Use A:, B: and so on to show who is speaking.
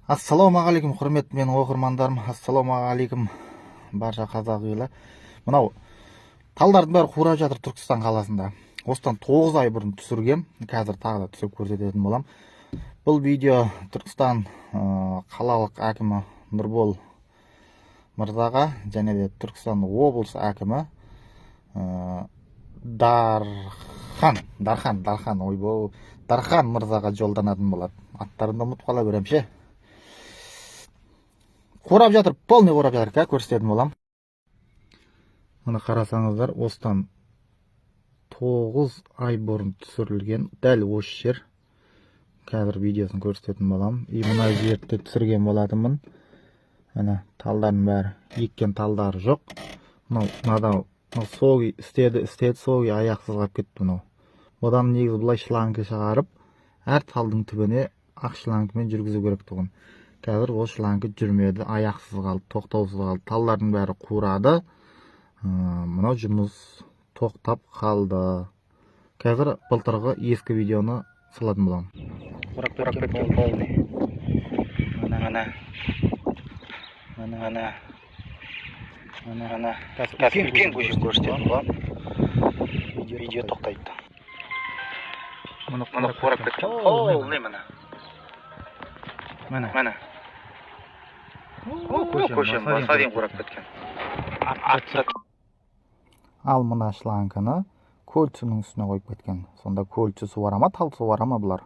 A: Ассалаумағалейкум, құрметті менің оқырмандарым! Ассалаумағалейкум, барша қазақ елі! Мынау талдардың бәрі қурап жатыр Түркістан қаласында. Осыдан 9 ай бұрын түсіргем, қазір тағы да түсіріп көрсететін болам. Бұл видео Түркістан қалалық әкімі Нұрбол мырзаға және де Түркістан облыс әкімі Дархан, Дархан, Дархан, ойбой, Дархан мырзаға жолданатын болады. Аттарын да ұмытып қала беремін ше. Қурап жатыр, полный қурап жатыр. Қазір көрсететін боламын. Мына қарасаңыздар, осыдан 9 ай бұрын түсірілген дәл осы жер. Қазір видеосын көрсететін боламын. И мына жерді түсірген болатынмын. Міне, талдардың бәрі, еккен талдары жоқ. Мынау, мынадан, мынау соги істеді, істеді, соги аяқсыз қалып кетті мынау. Бұдан негізі былай шланга шығарып, әр талдың түбіне ақ шлангымен жүргізу керек тұғын. Қазір ол шланга жүрмеді, аяқсыз қалды, тоқтаусыз қалды. Талдардың бәрі қурады. Мынау жұмыс тоқтап қалды. Қазір былтырғы ескі видеоны салатын боламын.
B: Қурап кеткен полный. Міне, міне, міне, міне, міне, міне. Қазір үлкен көшені көрсететін боламын. Видео тоқтайды.
A: Міне,
B: міне, қурап кеткен полный. Міне,
A: міне.
B: Міне. Көшенің басына дейін қурап кеткен. Артта.
A: Ал мына шланганы кольцының үстіне қойып кеткен. Сонда кольцы суара ма, тал суара ма бұлар?